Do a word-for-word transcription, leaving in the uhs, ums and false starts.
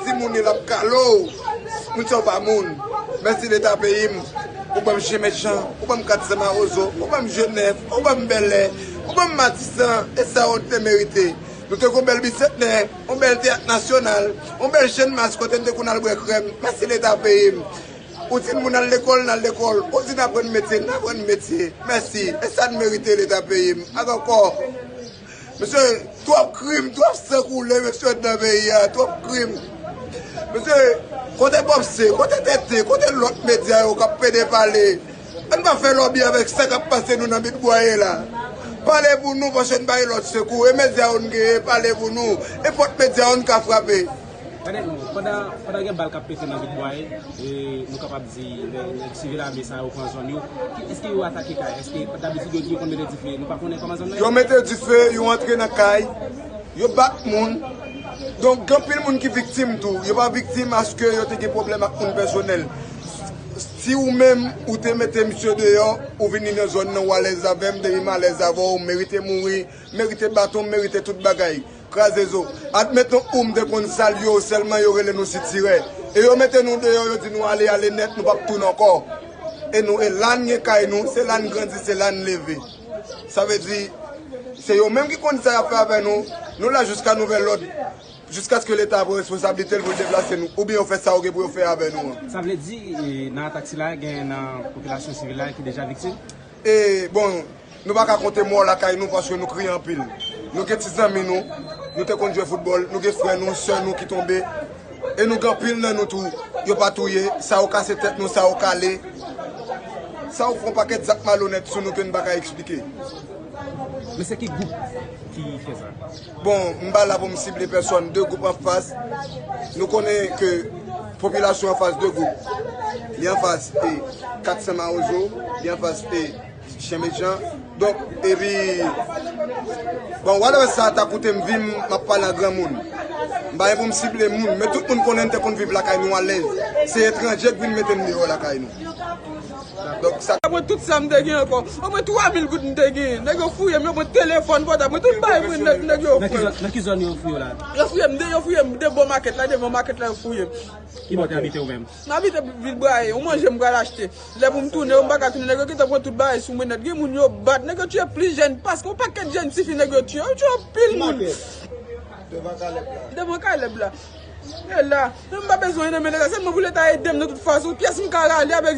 Timoun yo l ap kale w. Moun sa yo pa moun. Mèsi Leta peyi m. Ou ban m Jen Mechan, ou ban m Kat San Mawozo, ou ban m Jenèf, ou ban m Bèlè, ou ban m Matisan, e sa yo te merite. Nou te gen yon bèl bisètnè, yon bèl teyat nasyonal, yon bèl Channmas kote n te konn al bwè krèm. Mèsi Leta peyi m. Ou di n moun al lekòl, n al lekòl. Ou di n aprann metye, n aprann metye. Mèsi. E sa n merite Leta peyi m. Ak ankò. Mesye, twòp krim, twòp san koule, mesye, nan peyi a, twòp krim. Mesye, kote Bob C, kote T T, kote lòt medya yo k ap pede pale? Ann pa fè lòbi avèk sa k ap pase nou nan Bit Bwaye la. Pale pou nou, paske n pa gen lòt sekou. E medya yo n genyen, pale pou nou. Enpòt medya yo n ka frape. Gade, pandan, pandan gen bal k ap pete nan Bit Bwaye, e nou kapab di, nèg, nèg sivil ame sa yo pran zòn yo. Ki, èske yo atake kay? Èske dabitid yo, yo konn mete dife? Nou pa konnen kòman zòn nan ye? Yo mete dife, yo antre nan kay, yo bat moun. Donk, gen anpil moun ki viktim tou. Yo pa viktim paske yo te gen pwoblèm ak moun pèsonèl. Si ou menm, ou te mete misye deyò, ou vini nan zòn nan, ou alèz avè m, depi m alèz avè w, ou merite mouri, merite baton, merite tout bagay. Kraze zo. Admeton ou m te konn salye w sèlman yo rele nou sitirè. E yo mete nou deyò, yo di nou ale, ale nèt, nou p ap tounen ankò. E nou, e la n gen kay nou, se la n grandi, se la n leve. Sa vle di, se yo menm ki konn sa y ap fè avè nou. Nou la jiska nouvèl lòd, jiskaske Leta pran responsablite l pou l deplase nou, oubyen yo fè sa yo gen pou yo fè avè nou an. Sa vle di, e, nan atak sila, gen nan popilasyon sivil la ki deja viktim? E, bon, nou pa ka konte mò lakay nou paske nou kriye anpil. Nou gen ti zanmi nou, nou te konn jwe foutbòl, nou gen frè nou, sè nou ki tonbe. E nou gen anpil nan nou tou, yo pa touye, sa yo kase tèt nou, sa yo kale. Sa yo fè yon pakèt zak malonèt sou nou ke n pa ka eksplike. Men se ki gwoup ki fè sa? Bon, m pa la pou m sible pèsòn, de gwoup anfas. Nou konnen ke popilasyon anfas de gwoup. Li anfas e Kat San Mawozo, li anfas e Chen Mechan. Donk, epi, bon, whatever sa ta koute m vi m, m ap pale an granmoun. M pa gen pou m sible moun, men tout moun konnen n te konn viv lakay nou alèz. Se etranje k vin mete n deyò lakay nou. Donk, sa. Mwen tout sa m te gen ankò. Omwen twa mil goud m te gen. Nèg yo fouye m, yo pran telefòn pòtab mwen, tout bagay mwen nèt, nèg yo fouye. Nan ki zòn, nan ki zòn yo fouye w la? Yo fouye m de, yo fouye m de bò makèt la, devan makèt la yo fouye m. Ki bò w te abite ou menm? M abite Vilbraye, yon manje m pral achte. Lè pou m tounen, yo m pa ka tounen, nèg yo gentan pran tout bagay sou mwen nèt. Gen moun yo bat, nèg yo tiye plis jèn, paske yon pakèt jèn tifi nèg yo tiye, yo tiye anpil moun. Devan Kalèb la. Devan Kalèb la. E la, m pa bezwen anyen nan men Leta, sèlman pou Leta ede m nan tout fason. Pyès m ka rale avèk